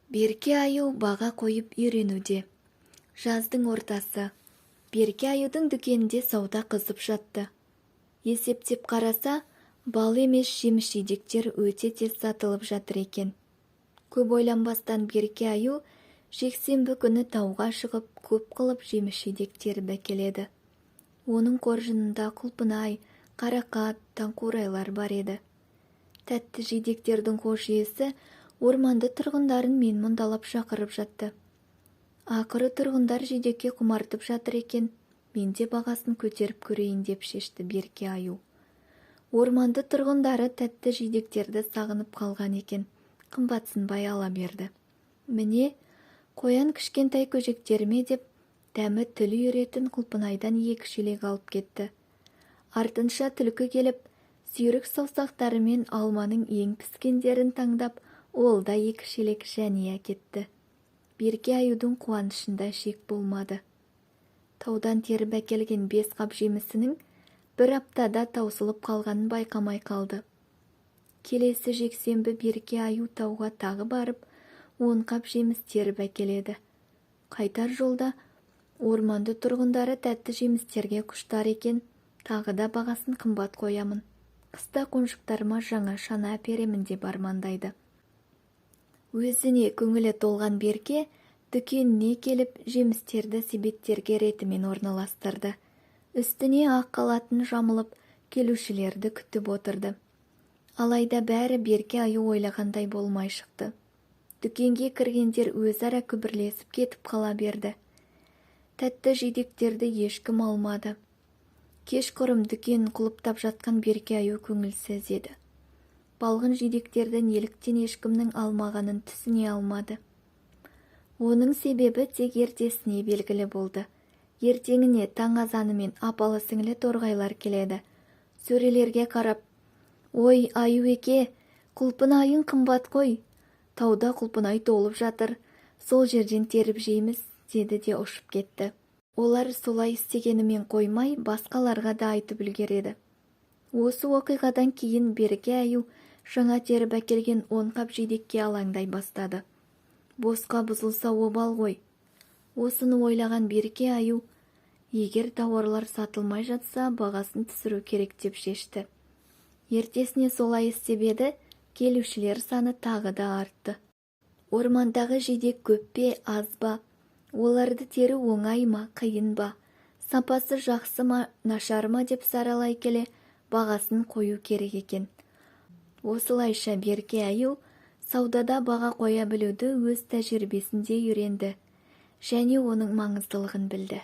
Берке аю баға қойып үйренуде. Жаздың ортасы. Берке аюдың дүкенінде сауда қызып жатты. Есептеп қараса, бал емес, жеміс-жидектер өте тез сатылып жатыр екен. Көп ойланбастан Берке аю жексенбі күні тауға шығып, көп қылып жеміс-жидек теріп әкеледі. Оның қоржынында құлпынай, қарақат, таңқурайлар бар еді. Тәтті жидектердің хош иісі орманды тұрғындарын менмұндалап шақырып жатты. Ақыры тұрғындар жидекке құмартып жатыр екен, мен де бағасын көтеріп көрейін деп шешті Берке аю. Орманды тұрғындары тәтті жидектерді сағынып қалған екен, қымбатсынбай ала берді. Міне, қоян кішкентай көжектеріме деп дәмі тіл үйіретін құлпынайдан 2 шелек алып кетті. Артынша түлкі келіп, сүйрік саусақтарымен алманың ең піскендерін таңдап, ол да 2 шелек және әкетті. Берке аюдың қуанышында шек болмады. Таудан теріп әкелген 5 қап жемісінің бір аптада таусылып қалғанын байқамай қалды. Келесі жексенбі Берке аю тауға тағы барып, 10 қап жеміс теріп әкеледі. Қайтар жолда орманды тұрғындары тәтті жемістерге құштар екен, тағы да бағасын қымбат қоямын. Қыста қонжықтарыма жаңа шана әперемін деп армандайды. Өзіне көңілі толған Берке дүкеніне келіп, жемістерді себеттерге ретімен орналастырды. Үстіне ақ халатын жамылып, келушілерді күтіп отырды. Алайда бәрі Берке аю ойлағандай болмай шықты. Дүкенге кіргендер өзара күбірлесіп кетіп қала берді. Тәтті жидектерді ешкім алмады. Кешқұрым дүкенін құлыптап жатқан Берке аю көңілсіз еді. Балғын жидектерді неліктен ешкімнің алмағанын түсіне алмады. Оның себебі тек ертесіне белгілі болды. Ертеңіне таң азанымен апалы-сіңлі торғайлар келеді. Сөрелерге қарап, «Ой, аю еке, құлпынайың қымбат қой. Тауда құлпынай толып жатыр, сол жерден теріп жейміз», деді де ұшып кетті. Олар солай істегенімен қоймай, басқаларға да айтып үлгереді. Осы оқиғадан кейін Берке аю жаңа теріп әкелген 10 қап жидекке алаңдай бастады. Босқа бұзылса обал ғой. Осыны ойлаған Берке аю, егер тауарлар сатылмай жатса, бағасын түсіру керек деп шешті. Ертесіне солай істеп еді, келушілер саны тағы да артты. Ормандағы жидек көп пе, аз ба? Оларды теру оңай ма, қиын ба? Сапасы жақсы ма, нашар ма деп саралай келе, бағасын қою керек екен. Осылайша Берке аю саудада баға қоя білуді өз тәжірибесінде үйренді және оның маңыздылығын білді.